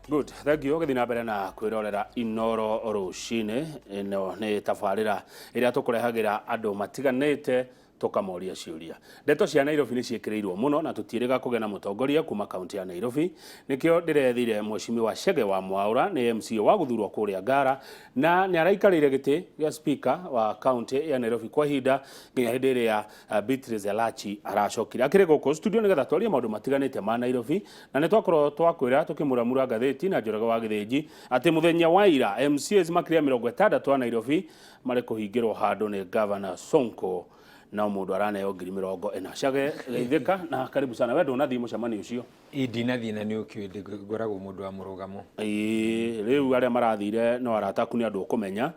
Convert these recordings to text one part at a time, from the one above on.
Good, thank you. Gĩthiĩ na mbere na kwĩrorera Inoro rũcinĩ. Ĩno nĩ tabarĩra ĩrĩa tũkũrehagĩra andũ matiganĩte tũkamoria ciũria. Ndeto cia Nairobi nĩ ciĩkĩrĩirwo mũno na tũtiĩrĩga kũgĩa na mũtongoria kuma kaunti ya Nairobi. Nĩkĩo ndĩrethire Mheshimiwa Chege wa Mwaũra, nĩ MCA wa gũthurwo kũrĩa Ngara na nĩ araikarĩire gĩtĩ gĩa speaker wa kaunti ya Nairobi kwa ihinda nginya hĩndĩ ĩrĩa Beatrice Elachi aracokire. Akĩrĩ gũkũ studio nĩgetha twarie maũndũ matiganĩte ma Nairobi, na nĩ twakorwo twakwĩra tũkĩmuramura ngathĩti na Njoroge wa Gĩthĩnji atĩ mũthenya wa ira MCAs makĩria 60 a Nairobi marĩ kũhingĩrwo handũ nĩ Governor Sonko na mũndũ araneo 40,000. Chege, geithĩka na karibu sana. We ndũnathiĩ mũcemanio ũcio? Ĩ, ndinathiĩ na nĩ ũkĩũĩ ngoragwo mũndũ wa mũrũgamo. Ĩĩ, rĩu arĩa marathire no arata aku, nĩ andũ ũkũmenya,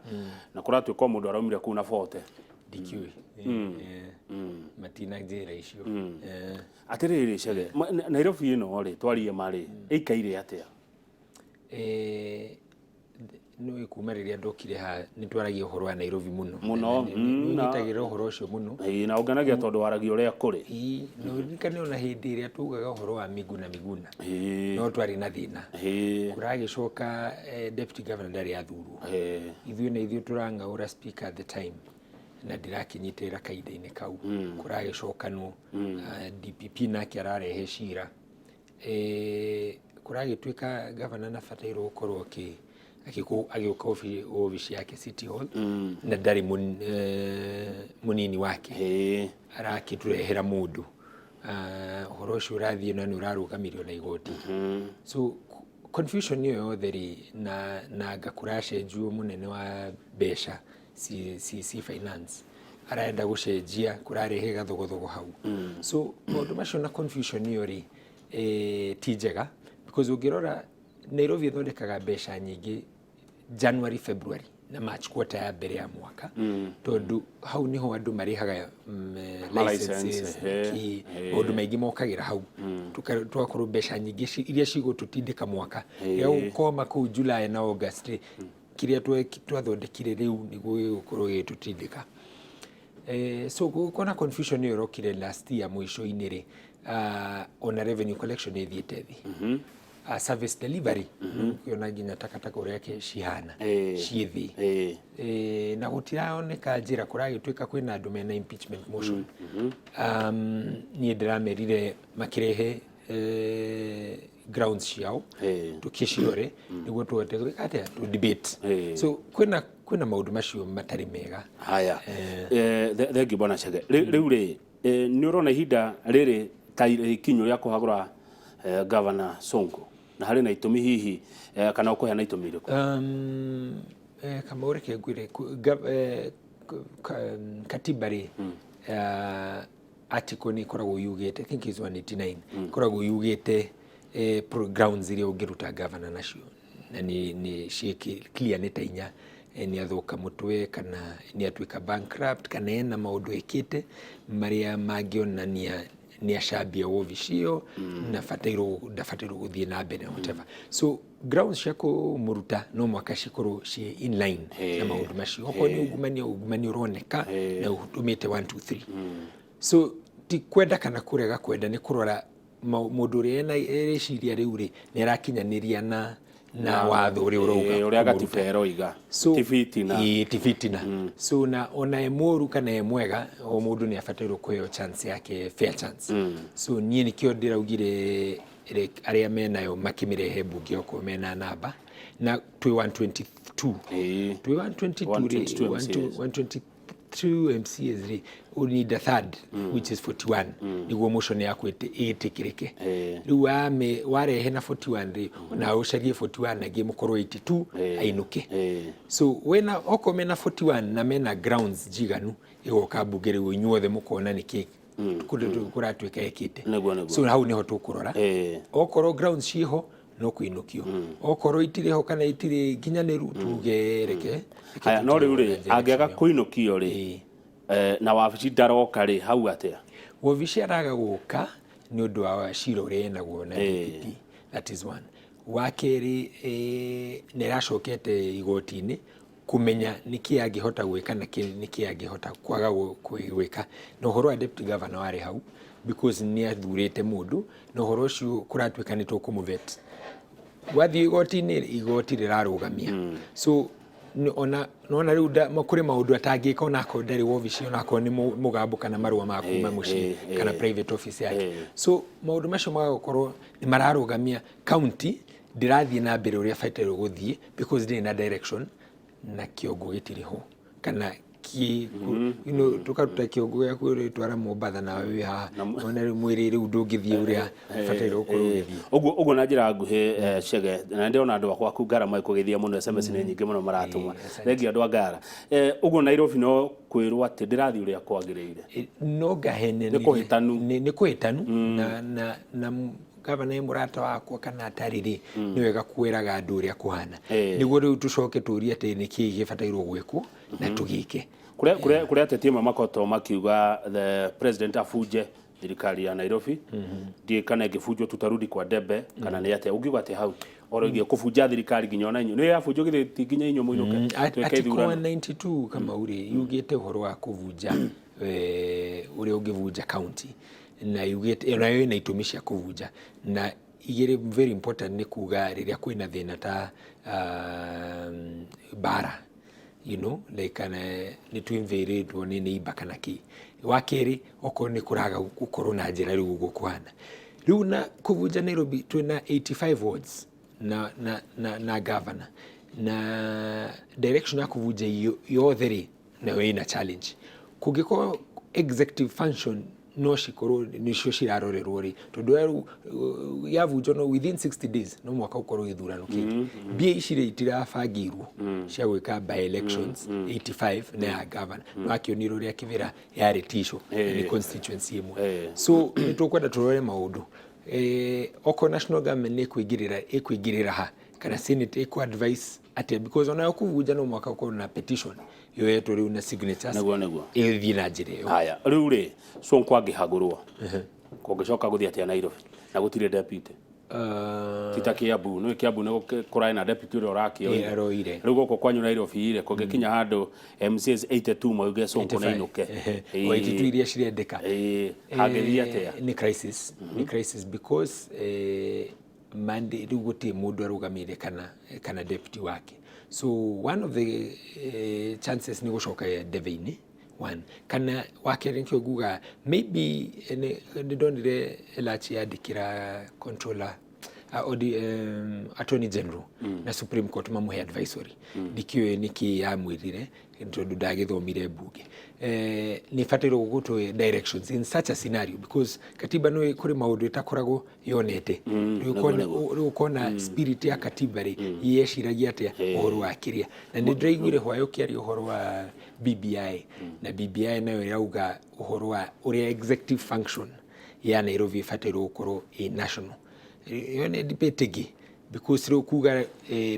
na kũratuĩka o mũndũ araumire kũu na bote. Ndikĩũĩ. Matina njĩra icio. Atĩrĩrĩ Chege, Nairobi ĩno rĩ, twarie ma rĩ, ĩikaire atĩa? Nĩũĩ kuma rĩrĩa ndokire haha nĩ twaragia ũhoro wa Nairobi mũno. Mũno. Nĩ ũnyitagĩrĩra ũhoro ũcio mũno. Ĩĩ, na ũngenagia tondũ waragia ũrĩa kũrĩ. Ĩĩ, na ũririkane ona hĩndĩ ĩrĩa tugaga ũhoro wa Miguna Miguna, no twarĩ na thĩna. Kũragĩcoka deputy governor ndarĩ athurwo. Ithuĩ na ithuĩ tũrang'aũra speaker at the time na ndĩrakĩnyitĩrĩra kahinda-inĩ kau. Kũragĩcokanwo, DPP nake ararehe cira. Kũragĩtuĩka governor nabatairwo gũkorwo agĩũka obici yake City Hall na ndarĩ mũnini wake. Arakĩtũrehera mũndũ. Ũhoro ũcio ũrathiĩ na nĩ ũrarũgamirio na igoti. So confusion ĩyo yothe rĩ, na anga kũracenjio mũnene wa mbeca ci finance arenda gũcenjia, kũrarehe gathogothogo hau. So maũndũ macio na confusion ĩyo rĩ, ti njega because ũngĩrora Nairobi ĩthondekaga mbeca nyingĩ January, February na March, quarter ya mbere ya mwaka, tondũ hau nĩho andũ marĩhaga licenses, kĩ, maũndũ maingĩ mokagĩra hau. Tũgakorwo mbeca nyingĩ iria cigũtũtindĩka mwaka rĩa gũkoma kũu July na August rĩ, kĩrĩa twathondekire rĩu nĩguo gĩgũkorwo gĩgĩtũtindĩka. So gũkorwo na confusion ĩyo ĩrokire last year mũico-inĩ rĩ, ona revenue collection nĩ ĩthiĩte thĩ. Service delivery, ũkĩona nginya takataka ũrĩa cihana ciĩ thĩ. Na gũtiraoneka njĩra, kũragĩtuĩka kwĩna andũ mena impeachment motion. Niĩ ndĩramerire makĩrehe grounds ciao, tũkĩciore nĩguo tũhote gwĩka atĩa, to debate. So kwĩna maũndũ macio matarĩ mega. Haya. Thengiũ bwana Chege. Rĩu rĩ, nĩ ũrona ihinda rĩrĩ ta ikinyu rĩa kũhagũra Governor Sonko, na harĩ na itũmi hihi, kana ũkũheana itũmi irĩkũ? Kamau, reke ngwĩre, katiba rĩ, article nĩ ĩkoragwo yugĩte, I think is 189, ĩkoragwo yugĩte grounds iria ũngĩruta governor nacio, na nĩ ciĩ clear, nĩ ta inya: nĩ athũka mũtwe, kana nĩ atuĩka bankrupt, kana ena maũndũ ekĩte marĩa mangĩonania nĩ acambia wobici ĩyo na batairwo ndabatairwo gũthiĩ na mbere, whatever. So grounds cia kũmũruta no mwaka cikorwo ciĩ in line na maũndũ macio. Okorwo nĩ ungumania, ungumania ũroneka na ũtũmĩte 1 2 3. So ti kwenda kana kũrega kwenda, nĩ kũrora mũndũ ũrĩa ena rĩciria rĩu rĩ, nĩ arakinyanĩria na watho ũrĩa ũrauga ũrĩa kũmũruta. Gatiba ĩroiga. So, ti fitina. Ĩĩ, ti fitina. So na ona e mũru kana e mwega, o mũndũ nĩ abatairwo kũheo chance yake, fair chance. So niĩ nĩkĩo ndĩraugire arĩa menayo makĩmĩrehe mbunge okorwo mena namba, na twĩ 122. Twĩ 122 rĩ, 122 MCAs. 122 MCAs rĩ, you need a third, which is 41, nĩguo motion yaku ĩtĩkĩrĩke. Rĩu warehe na 41 rĩ, ona ũcarie 41 angĩ mũkorwo 82, ainũke. So wena okorwo mena 41 na mena grounds njiganu, ĩgoka mbunge rĩu inyuothe mũkona nĩkĩ kũratuĩka ĩkĩte. Nĩguo, nĩguo. So hau nĩho tũkũrora. Okorwo grounds ciĩho, no kũinũkio. Okorwo itirĩ ho kana itirĩ nginyanĩru, tuge reke Haya, no rĩu rĩ, tũthiĩ na angĩaga njĩra. kũinũkio rĩ, na wabici ndaroka rĩ, hau atĩa? Wabici araga gũka nĩ ũndũ wa cira ũrĩa enaguo na DPP, that is one. Wa kerĩ, nĩ aracokete igoti-inĩ kũmenya nĩkĩ angĩhota gwĩka na nĩkĩ angĩhota kwaga gwĩka. Na ũhoro wa deputy governor warĩ hau because nĩ athurĩte mũndũ, na ũhoro ũcio kũratuĩka nĩ tũkũmũvet. Wathiĩ igoti-inĩ, igoti rĩrarũgamia. So ona nona rĩu kũrĩ maũndũ atangĩka onakorwo ndarĩ wobici, onakorwo nĩ mũgambo kana marũa ma kuma mũciĩ kana private office yake. So maũndũ macio magakorwo nĩ mararũgamia county ndĩrathiĩ na mbere ũrĩa batairwo gũthiĩ, because ndĩrĩ na direction na kĩongo gĩtirĩ ho kana ki tũkaruta kĩongo gĩaku ũrĩtwara Mombatha nawe wĩ haha, ona rĩu mwĩrĩ rĩu ndũngĩthiĩ ũrĩa ũbatairwo gũkorwo ũgĩthiĩ. Ũguo na njĩra nguhĩ, Chege, na ndĩrona andũ akwa ku Ngara makũgeithia mũno, SMS nĩ nyingĩ mũno maratũma. Thengiũ andũ a Ngara. Ũguo Nairobi no kwĩrwo atĩ ndĩrathiĩ ũrĩa kwagĩrĩire? No ngahenanirie. Nĩ kũhĩtanu. Nĩ kũhĩtanu na gavana ĩ mũrata wakwa kana atarĩ rĩ, nĩ wega kwĩraga andũ ũrĩa kũhana, nĩguo rĩu tũcoke tũrie atĩ nĩ kĩĩ gĩbatairwo gwĩkwo na tũgĩke. Kũrĩa ateti amwe makoretwo makiuga the president abunje thirikari ya Nairobi, ndiĩ kana ĩngĩbunjwo tutarudi kwa debe kana nĩ atĩa. Ũngiuga atĩa hau oro igie kũbunja thirikari, nginya ona inyuĩ nĩ yabunjwo, githĩ ti nginya inyuĩ mũinũke twĩke Article ithurano? 192 kama ũrĩ yugĩte ũhoro wa kũbunja, ũrĩa ũngĩbunja county, na yugĩte nayo ĩna itũmi cia kũbunja na igĩrĩ very important, nĩ kuga rĩrĩa kwĩna thĩna ta mbara, like kana nĩ twinvĩrĩtwo nĩ neighbor kana kĩ. Wa kerĩ, okorwo nĩ kũraga gũkorwo na njĩra rĩu ũguo kũhana rĩu na kũbunja Nairobi, twĩna 85 wards na governor na direction ya kũbunja yothe rĩ, nayo ĩna challenge. Kũngĩkorwo executive function no cikorwo nĩcio cirarorerwo rĩ, tondũ rĩu yabunjwo no within 60 days no mwaka ũkorwo gĩthurano kĩngĩ. Mbia ici rĩ itirabangĩirwo cia gwĩka by elections 85 na ya governor, no akĩonire ũrĩa Kĩbĩra yarĩ tisho nĩ constituency ĩmwe. So nĩ tũkwenda tũrore maũndũ, okorwo national government nĩ ĩkũingĩrĩra, ĩkũingĩrĩra ha, kana senate ĩkũ advice atĩa, because onayo kũbunja no mwaka ũkorwo na petition yoetwo rĩu na signatures Nĩguo. ĩthiĩ na njĩra ĩyo. Haya, rĩu rĩ, Sonko angĩhagũrwo, kũngĩcoka gũthiĩ atĩa Nairobi na gũtirĩ deputy? Ti ta Kiambu, nĩ Kiambu nĩ kũrarĩ na deputy ũrĩa ũrakĩoire. Aroire. Rĩu gũkũ kwanyu Nairobi rĩ, kũngĩkinya handũ MCAs 82 mauge Sonko nĩ ainũke, o 82 iria cirendeka, hangĩthiĩ atĩa? Nĩ crisis, nĩ crisis, because mandate rĩu gũtirĩ mũndũ arũgamĩrĩire kana deputy wake. So one of the chances nĩ gũcoka ndebe-inĩ one, kana wa kerĩ nĩkĩo nguga maybe nĩ ndonire Elachi yandĩkĩra controller, attorney general na Supreme Court mamũhe advisory. Ndikĩũĩ nĩkĩ yamwĩrire tondũ ndagĩthomire mbunge. Nĩ ĩbatairwo gũtũhe directions in such a scenario, because katiba no kũrĩ maũndũ ĩtakoragwo yonete. Rĩu rĩu ũkona spirit ya katiba rĩ yeciragia atĩa ũhoro wa kĩrĩa, na nĩ ndĩraiguire hwaĩ ũkĩaria ũhoro wa BBI, na BBI nayo ĩrauga ũhoro wa ũrĩa executive function ya Nairobi ĩbatairwo gũkorwo ĩ national. Ĩyo nĩ debate ĩngĩ, because rĩu kuga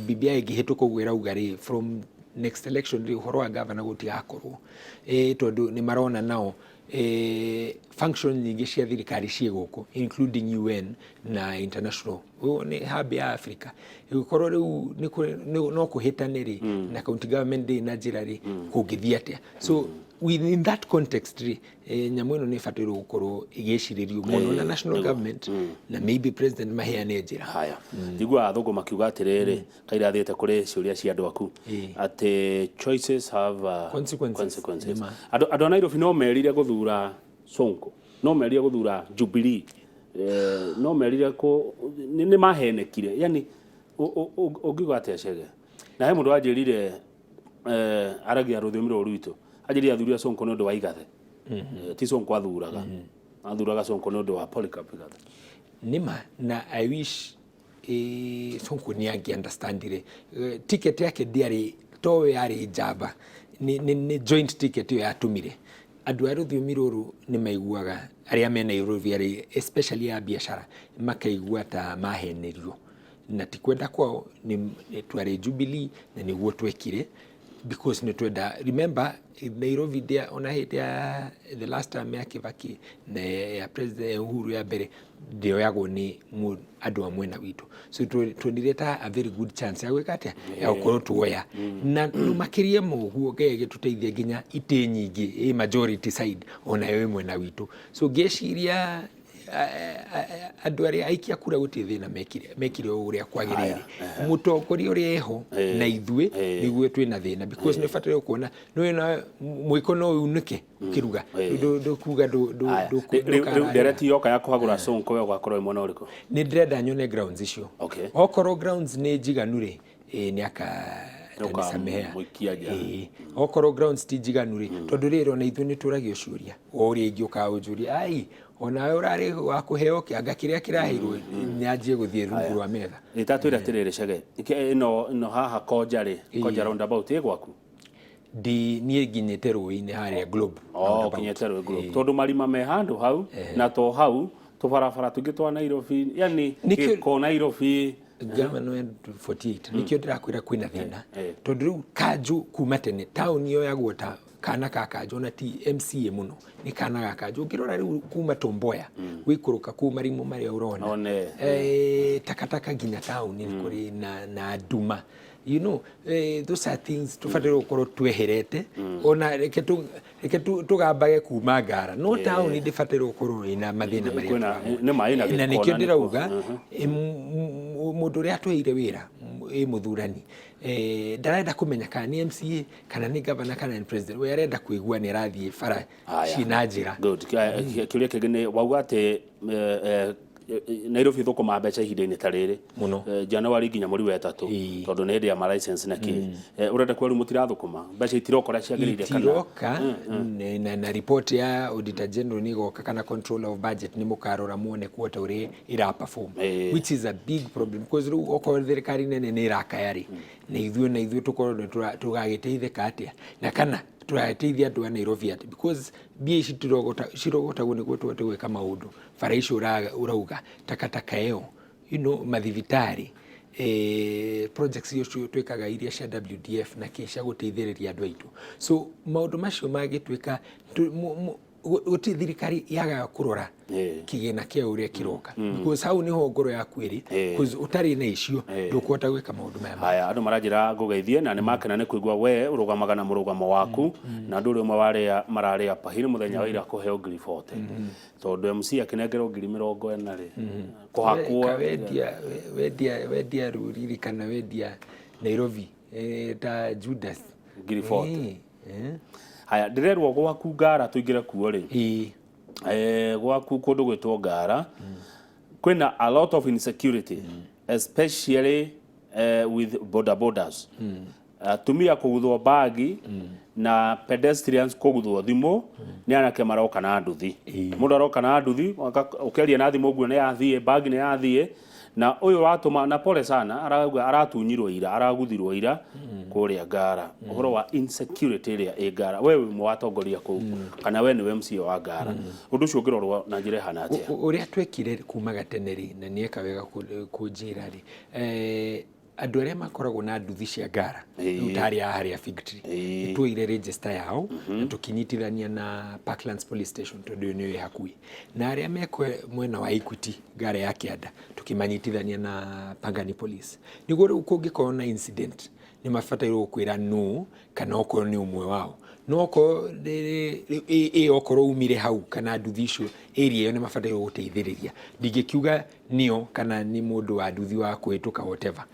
BBI ĩngĩhĩtũka ũguo ĩrauga rĩ, from next election rĩ, ũhoro wa governor gũtigakorwo, tondũ nĩ marona nao function nyingĩ cia thirikari ciĩ gũkũ, including UN na international. Ũyũ nĩ hub ya Africa. Ĩgĩkorwo rĩu no kũhĩtane rĩ, na county government ndĩrĩ na njĩra rĩ, kũngĩthiĩ atĩa? So within that context rĩ, nyamũ ĩno nĩ ĩbatairwo gũkorwo ĩgĩcirĩrio mũno na national government na maybe president maheane njĩra. Haya, njiguaga athũngũ makiuga atĩrĩrĩ, kaira thiĩte kũrĩ ciũria cia andũ aku, atĩ choices have consequences. Consequences. Nĩma. Andũ a Nairobi no merire gũthura Sonko, no merire gũthura Jubilee, no merire kũ nĩ mahenekire. Yani ũngiuga atĩa, Chege? Na he mũndũ wanjĩrire, aragia rũthiomi rũrũ rwitũ, anjĩrire athurire Sonko nĩ ũndũ wa Igathe. Ti Sonko athuraga, athuraga Sonko nĩ ũndũ wa Polycarp Igathe. Nĩma, na I wish Sonko nĩ angĩ understandire. Ticket yake ndĩarĩ towe yarĩ njamba, nĩ joint ticket ĩyo yatũmire andũ a rũthiomi rũrũ nĩ maiguaga arĩa me Nairobi, arĩ especially a biacara, makaigua ta mahenerio, na ti kwenda kwao. Nĩ twarĩ Jubilee na nĩguo twekire because nĩ twenda. Remember Nairobi ndĩa ona hĩndĩ ya the last time ya Kibaki na ya President Uhuru ya mbere ndĩoyagwo nĩ andũ a mwena witũ. So tuonire ta a very good chance ya gwĩka atĩa, ya gũkorwo tuoya, na rĩu makĩria ma ũguo Ngai agĩtũteithia nginya itĩ nyingĩ ĩ majority side onayo ĩ mwena witũ. So ngĩciria Andũ arĩa aikia kura gũtirĩ thĩna, mekire o ũrĩa kwagĩrĩire. Mũtongoria ũrĩa eho na ithuĩ nĩguo twĩna thĩna, because nĩ ũbataire kuona nĩwe na mwĩko no unĩke ũkĩruga. Ndũkuga. Haya, rĩu ndereti yoka ya kũhagũra Sonko, we ũgakorwo wĩ mwena ũrĩkũ? Nĩ ndĩrenda nyone grounds icio. Okorwo grounds nĩ njiganu rĩ, ĩ nĩ aka atanisamehea. Ũkamũikia nja. Ĩĩ, okorwo grounds ti njiganu rĩ, tondũ rĩrĩ ona ithuĩ nĩ tũragio ciũria o ũrĩa ingĩ ũkaga ũnjũria, ai onawe ũrarĩ wa kũheo kĩanga kĩrĩa kĩraheirwo, nyanjie gũthiĩ rungu rwa metha. Ĩtatwĩra atĩrĩrĩ, Chege, ĩno haha Koja rĩ, Koja roundabout ĩ gwaku? Ndi niĩ nginyĩte rũĩ-inĩ harĩa Globe Oh, roundabout. Kinyĩte rũĩ Globe. Tondũ marima me handũ hau na to hau, tũbarabara tũingĩ twa Nairobi, yani gĩko Nairobi. Gavana wa 48, nĩkĩo ndĩrakwĩra kwĩna thĩna, tondũ rĩu kanjũ kuma tene taũni yoyagwo ta kana ka kanjũ, ona ti MCA mũno, nĩ kana ga kanjũ. Ũngĩrora rĩu kuma Tomboya gũikũrũka kũu, marimũ marĩa ũrona, One. Takataka nginya taũni nĩ kũrĩ na nduma. Those are things tũbataire gũkorwo tweherete. Ona reke tũgambage kuma Ngara, no taũni ndĩbataire gũkorwo ĩna mathĩna marĩa tũramona. Nĩ maĩ na na gĩko nĩkĩo na nĩkũ- ndĩrauga mũndũ ũrĩa atweire wĩra ĩ mũthurani, ndarenda kũmenya kana nĩ MCA kana nĩ governor kana nĩ president, we arenda kũigua nĩ arathiĩ bara Haya. ciĩna njĩra. Good. Kĩũria kĩngĩ nĩ wauga atĩ Nairobi thũkũma mbeca ihinda-inĩ ta rĩrĩ. Mũno. January nginya mweri wa ĩtatũ, tondũ nĩ hĩndĩ ya ma license na kĩ. Ũrenda kuga rĩu mũtirathũkũma, mbeca itiroka ũrĩa ciagĩrĩire kana? Itiroka, na report ya auditor general nĩ igoka kana controller of budget, nĩ mũkarora muone quarter ũrĩa ĩra perform, which is a big problem, because rĩu okorwo thirikari nene nĩ ĩrakaya rĩ, na ithuĩ tũkorwo nĩ tũgagĩteithĩka atĩa, na kana tũrateithia andũ a Nairobi atĩa? Because mbia ici cirogotagwo nĩguo tũhote gwĩka maũndũ, bara icio ũrauga, takataka ĩyo, mathibitarĩ, projects icio twĩkaga iria cia WDF na kĩ cia gũteithĩrĩria andũ aitũ. So maũndũ macio magĩtuĩka gũtirĩ thirikari yagaga kũrora kĩgĩna kĩa ũrĩa kĩroka, because hau nĩho ngoro yaku ĩrĩ, because ũtarĩ na icio ndũkũhota gwĩka maũndũ maya. Haya, andũ maranjĩra ngũgeithie na nĩ makena nĩ kũigua we ũrũgamaga na mũrũgamo waku, na ndũrĩ ũmwe wa arĩa mararĩa pahiri mũthenya wa ira kũheo 40,000, tondũ MC akĩnengerwo 40,000 rĩ, kũhakwo. Ka wendia rũriri kana wendia Nairobi ta Judas. 40,000. Eh. Haya, ndĩrerwo gwaku Ngara, tũingĩre kuo rĩ, gwaku kũndũ gwĩtwo Ngara kwĩna a lot of insecurity, especially with boda bodas, atumia kũguthwo bagi na pedestrians kũguthwo thimũ nĩ anake maroka na nduthi. Mũndũ aroka na nduthi, ũkĩaria na thimũ ũguo nĩ yathiĩ, bagi nĩ yathiĩ. Na ũyũ watũma na pole sana, arauga aratunyirwo ira, araguthirwo ira kũrĩa Ngara. Ũhoro wa insecurity ĩrĩa ĩ Ngara, we wĩ ũmwe wa atongoria kũu, kana we nĩwe MCA wa Ngara, ũndũ ũcio ũngĩrorwo na njĩra ĩhana atĩa? Ũrĩa twekire kumaga tene rĩ, na nĩeka wega kũnjĩra rĩ, andũ arĩa makoragwo na nduthi cia Ngara rĩu tarĩ a harĩa Fig Tree, nĩtuoire register yao na tũkĩnyitithania na Parklands Police Station, tondũ ĩyo nĩyo ĩ hakuhĩ, na arĩa mekwe mwena wa Equity Ngara ya kĩanda tũkĩmanyitithania na Pangani Police, nĩguo rĩu kũngĩkorwo na incident nĩ mabatairwo gũkwĩra nũ, kana okorwo nĩ ũmwe wao, no okorwo ĩ okorwo umire hau kana nduthi icio area ĩyo, nĩ mabatairwo gũteithĩrĩria. Ndingĩkiuga nĩo kana nĩ mũndũ wa nduthi wa kũhĩtũka, whatever,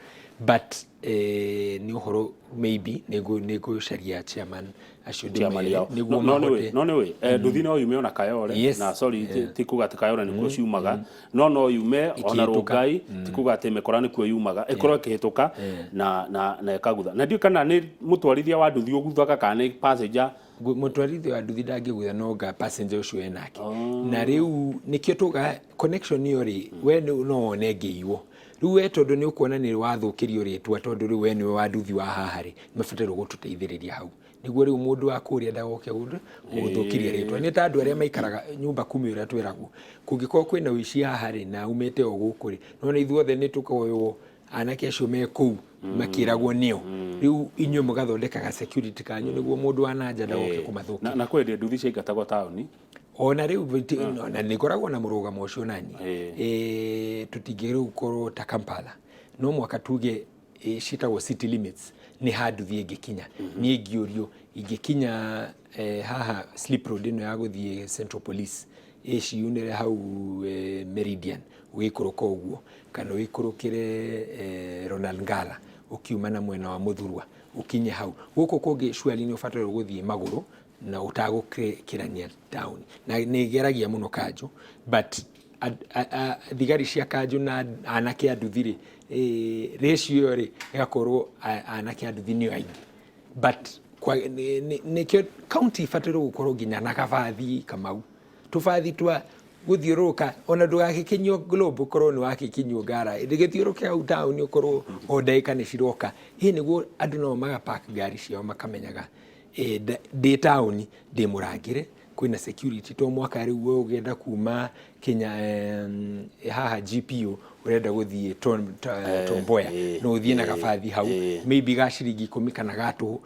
but nĩ ũhoro maybe nĩ ngũcaria chairman acio chairman ndĩmere yao. nĩguo No nĩ mahote. No nĩ wĩ nduthi no yume ona Kayole. Na sorry, ti kuga atĩ Kayole nĩkuo ciumaga, no yume ona Ikĩhĩtũka. Rongai, ti kuga atĩ mĩkora nĩkuo yumaga, ĩkorwo ĩkĩhĩtũka na ĩkagutha, na ndiũĩ kana nĩ mũtwarithia wa nduthi ũguthaga kana nĩ passenger. Mũtwarithia wa nduthi ndangĩgutha, no nga passenger ũcio enake. Na rĩu nĩkĩo tuga connection ĩyo rĩ, we no wone ngĩiywo rĩu we, tondũ nĩ ũkuona nĩ wathũkĩrio rĩtwa, tondũ rĩu we nĩwe wa nduthi wa haha rĩ, nĩ mabatairwo gũtũteithĩrĩria hau, nĩguo rĩu mũndũ wa kũrĩa ndagoke gũthũkĩria rĩtwa. Nĩ ta andũ arĩa maikaraga nyumba kumi ũrĩa twĩragwo, kũngĩkorwo kwĩna ũici haha rĩ, na umĩte o gũkũ rĩ, no nĩ ithuothe nĩ tũkoywo anake acio me kũu makĩragwo nĩo. Rĩu inyuĩ mũgathondekaga security kanyu nĩguo mũndũ wa nanja ndagoke kũmathũkia. Na kwĩ hĩndĩ nduthi ciaingatagwo taũni. Ona rĩu na nĩ ngoragwo na mũrũgamo ũcio nani, tũtingĩ rĩu korwo ta Kampala, no mwaka tuge ciĩtagwo city limits, nĩ handũ thiĩ ingĩkinya niĩ ngĩũrio ingĩkinya haha slip road ĩno ya gũthiĩ Central Police. Ĩciunĩre hau Meridian ũgĩikũrũka ũguo, kana ũikũrũkĩre Ronald Ngala ũkiuma na mwena wa Mũthurwa ũkinye hau. Gũkũ kũngĩ surely nĩ ũbataire gũthiĩ magũrũ na ũtagũkĩrania taũni, na nĩ ĩgeragia mũno kanjũ, but thigari cia kanjũ na anake a nduthi rĩ, ratio ĩyo rĩ ĩgakorwo anake a nduthi nĩo aingĩ, but nĩkĩo county ibataire gũkorwo nginya na kabathi Kamau, tũbathi twa gũthiũrũrũka, ona ndũgagĩkinyio Globe ũkorwo nĩ wakĩkinyio Ngara, gĩthiũrũke hau taũni ũkorwo o ndagĩka nĩ ciroka. Ĩ nĩguo andũ nao magapark ngari ciao makamenyaga ndĩ taũni ndĩ mũrangĩre, kwĩna security, to mwaka rĩu we ũngĩenda kuma Kenya, haha GPO ũrenda gũthiĩ Tom Mboya, no ũthiĩ na gabathi hau maybe ga ciringi 10 kana ga tũhũ,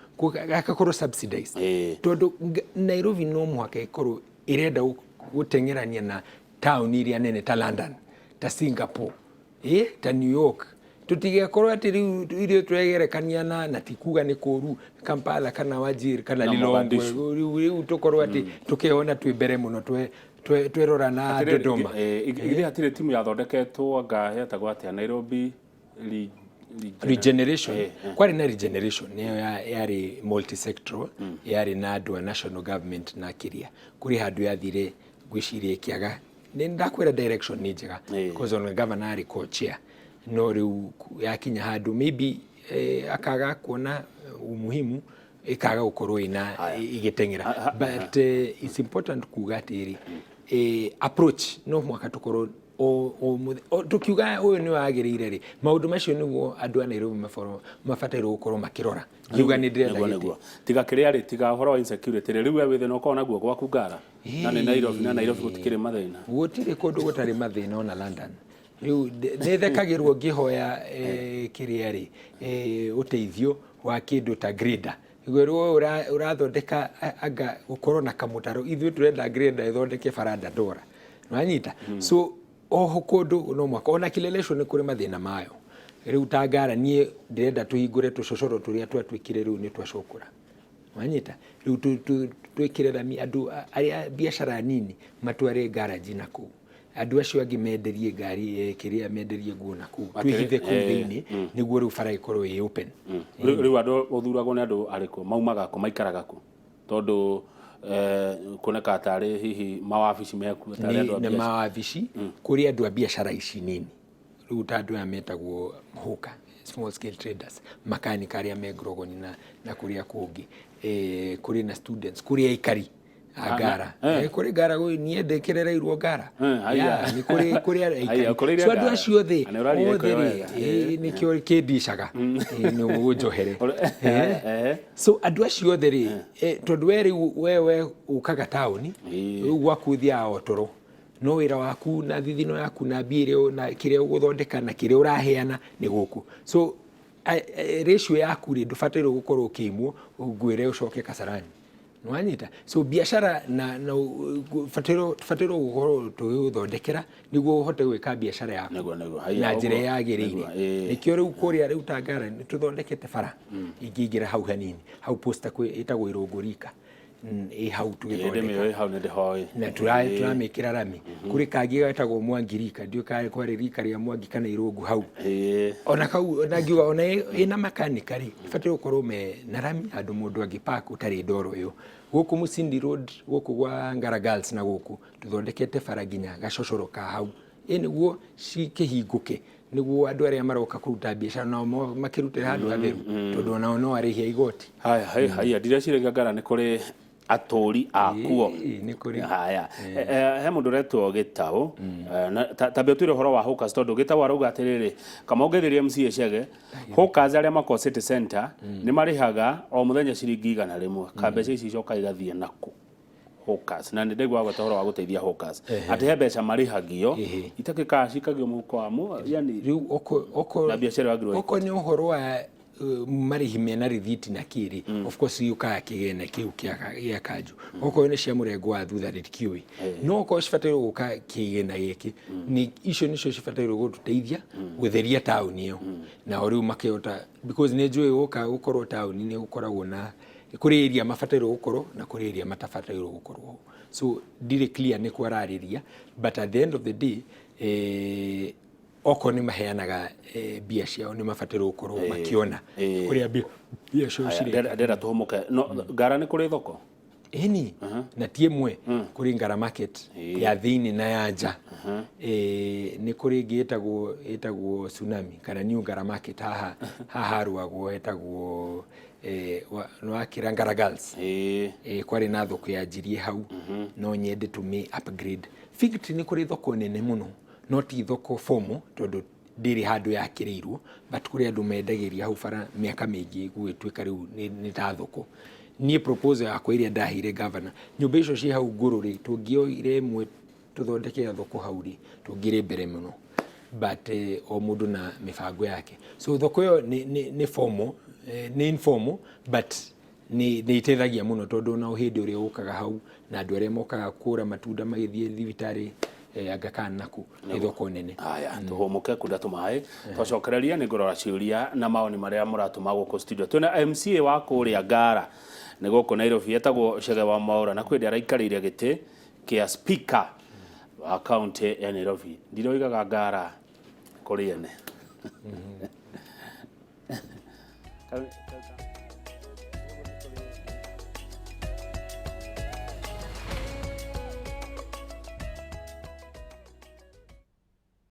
gagakorwo subsidized, tondũ Nairobi no mũhaka ĩkorwo ĩrenda gũteng'erania na taũni iria nene ta London, ta Singapore, ta New York. Tũtigekorwo atĩ rĩu irio tũregerekania na ti kuga nĩ kũru Kampala kana Wajir kana na Lilongwe. Mogadishu. Rĩu tũkorwo atĩ tũkeyona twĩ mbere mũno twerora na Atĩrĩrĩ, Dodoma. Githĩ hatirĩ timu yathondeketwo anga yetagwo atĩa, Nairobi Regeneration. Kwarĩ na regeneration, nĩyo yarĩ multisectoral, yarĩ na andũ a national government na kĩrĩa kũrĩ handũ yathire, ngwĩciria ĩkĩaga. Nĩ ndakwĩra direction nĩ njega because ona governor arĩ co-chair, no rĩu yakinya handũ maybe akaga kuona umuhimu, ĩkaga gũkorwo ĩna ĩgĩteng'era. But it's important kuga atĩrĩ, approach no mũhaka tũkorwo o tũkiuga ũyũ nĩ wagĩrĩire rĩ, maũndũ macio nĩguo andũ a Nairobi mabatairwo gũkorwo makĩrora, ngiuga nĩ ndĩrenda Nĩguo gĩtĩ. Nĩguo tiga kĩrĩa rĩ, tiga ũhoro wa insecurity rĩ, rĩu we wĩ thĩna ũkoragwo naguo gwaku Ngara na nĩ Nairobi, na Nairobi gũtikĩrĩ mathĩna? Gũtirĩ kũndũ gũtarĩ mathĩna, ona London. Rĩu nĩ thekagĩrwo ngĩhoya kĩrĩa rĩ, ũteithio wa kĩndũ ta grader. Rĩu ũrathondeka anga gũkorwo na kamũtaro, ithuĩ tũrenda grader ĩthondeke bara Dandora, nĩwanyita? So oho kũndũ no mwaka ona Kileleshwa nĩ kũrĩ mathĩna mayo. Rĩu ta Ngara, niĩ ndĩrenda tũhingũre tũcocoro tũrĩa twatuĩkire rĩu nĩ twacokora, wanyita? Rĩu twĩkĩre rami, andũ arĩa biacara nini matware ngaraji na kũu, andũ acio angĩ menderie ngari, kĩrĩa, menderie nguo na kũu, twĩhithe kũu thĩinĩ nĩguo rĩu bara ĩkorwo ĩ open. Rĩu andũ ũthuragwo nĩ andũ arĩkũ, maumaga kũ, maikaraga kũ? Tondũ kuoneka tarĩ hihi mawabici mekuo tarĩ andũ a nĩ biacara. Mawabici kũrĩ andũ a biacara ici nini, rĩu ta andũ aya metagwo hawker, small scale traders, makanika arĩa me Grogoni na kũrĩa kũngĩ, kũrĩ na students, kũrĩ aikari a Ngara. Kũrĩ Ngara niĩ ndĩkĩrereirwo Ngara. Haya. Yeah, nĩ kũrĩ Haya, aikari. kũrĩ So andũ Ngara. acio othe Na nĩ ũraria othe Gĩkũyũ rĩ, wega. nĩkĩo kĩndicaga. Nĩ mũnjohere. So andũ acio othe rĩ, tondũ we rĩu we ũkaga taũni, rĩu gwaku ũthiaga o toro, no wĩra waku na thithino yaku na mbia iria na kĩrĩa ũgũthondeka na kĩrĩa ũraheana nĩ gũkũ. So ratio yaku rĩ, ndũbataire gũkorwo ũkĩimwo ngwĩre ũcoke Kasarani, nĩwanyita? So biacara na batairwo gũkorwo tũgĩgũthondekera nĩguo ũhote gwĩka biacara yaku Nĩguo, nĩguo. Haya, na njĩra ũguo. yagĩrĩire. Nĩguo, ĩĩ. Nĩkĩo rĩu kũrĩa rĩu ta Ngara nĩ tũthondekete bara ingĩingĩra hau hanini, hau posta kwĩ ĩtagwo Irũngũ Rika. Ĩ hau tũgĩthondeka. Ndĩmĩũĩ hau, nĩ ndĩhoĩ. Na tũramĩkĩra rami. Kũrĩ kangĩ getagwo Mwangi Rika, ndiũĩ kana kwarĩ rika rĩa Mwangi kana Irũngũ hau. Ona kau ona ngiuga ona ĩna makanika rĩ, ĩbataire gũkorwo me na rami handũ mũndũ angĩ park ũtarĩ ndoro ĩyo. Gũkũ Musindi Road, gũkũ gwa Ngara Girls na gũkũ tũthondekete bara nginya gacocoro ka hau, ĩ nĩguo cikĩhingũke, nĩguo andũ arĩa maroka kũruta biacara nao makĩrutĩre handũ hatheru, tondũ onao no arĩhi a igoti. Haya, haya, ndireciria Ngara nĩ kũrĩ atũri akuo. Ĩĩ, nĩ kũrĩ. Haya, he mũndũ ũretwo Gĩtaũ. Tambe ũtwĩre ũhoro wa hawkers, tondũ Gĩtaũ arauga atĩrĩrĩ, kama ũngĩthĩria MCA Chege, hawkers arĩa makoragwo city center nĩ marĩhaga o mũthenya ciringi 100, ka mbeca ici icoka igathiĩ nakũ? Hawkers, na nĩ ndaigua gweta ũhoro wa gũteithia hawkers, atĩ he mbeca marĩhagio itakĩkaga cikagio mũhuko wa yani Rĩu oko na biacara yagĩrĩirwo. Oko nĩ ũhoro wa marĩhi mena rĩthiti na kĩrĩ, of course yũkaga kĩgĩna kĩu gĩa kanjũ. Okorwo nĩ cia mũrengo wa thutha rĩ, ndikĩũĩ, no okorwo cibatairwo gũka kĩgĩna gĩkĩ, nĩ icio nĩcio cibatairwo gũtũteithia gũtheria taũni ĩyo, nao rĩu makĩhota, because nĩ njũĩ gũka gũkorwo taũni nĩ gũkoragwo na kũrĩ area mabatairwo gũkorwo na kũrĩ area matabatairwo gũkorwo. So ndirĩ clear nĩ kwararĩria, but at the end of the day, okorwo nĩ maheanaga mbia ciao, nĩ mabatairwo gũkorwo makĩona kũrĩa mbia ciao Aya, cireka. Ndĩrenda tũhũmũke no Ngara nĩ kũrĩ thoko. Ĩni, na ti ĩmwe. Kũrĩ Ngara Market ya thĩinĩ na ya nja. Nĩ kũrĩ ĩngĩ ĩtagwo Tsunami kana New Ngara Market, haha haha harũagwo hetagwo nĩwakĩra Ngara Girls. Kwarĩ na thoko yanjirie hau, no nyende tũmĩ upgrade. Fig Tree nĩ kũrĩ thoko nene mũno, no ti thoko formal tondũ ndĩrĩ handũ yakĩrĩirwo, but kũrĩ andũ mendagĩria hau bara mĩaka mĩingĩ, gũgĩtuĩka rĩu nĩ ta thoko. Niĩ proposal yakwa ĩrĩa ndaheire governor, nyũmba icio ciĩ hau ngũrũ rĩ, tũngĩoire ĩmwe tũthondeke thoko hau rĩ, tũngĩrĩ mbere mũno, but o mũndũ na mĩbango yake. So thoko ĩyo nĩ formal, nĩ informal, but nĩ iteithagia mũno, tondũ ona hĩndĩ ũrĩa ũkaga hau na andũ arĩa mokaga kũra matunda magĩthiĩ thibitarĩ, anga kana naku, nĩ thoko nene. Haya, tũhũmũke kunda tũmaĩ, twacokereria nĩ ngũrora ciũria na maoni marĩa mũratũma gũkũ studio. Twĩna MCA wa kũrĩa Ngara nĩ gũkũ Nairobi, etagwo Chege wa Mwaũra, na kwĩ araikarĩire gĩtĩ kĩa speaker wa kaunti ya Nairobi. Ndiroigaga Ngara kũrĩ ene.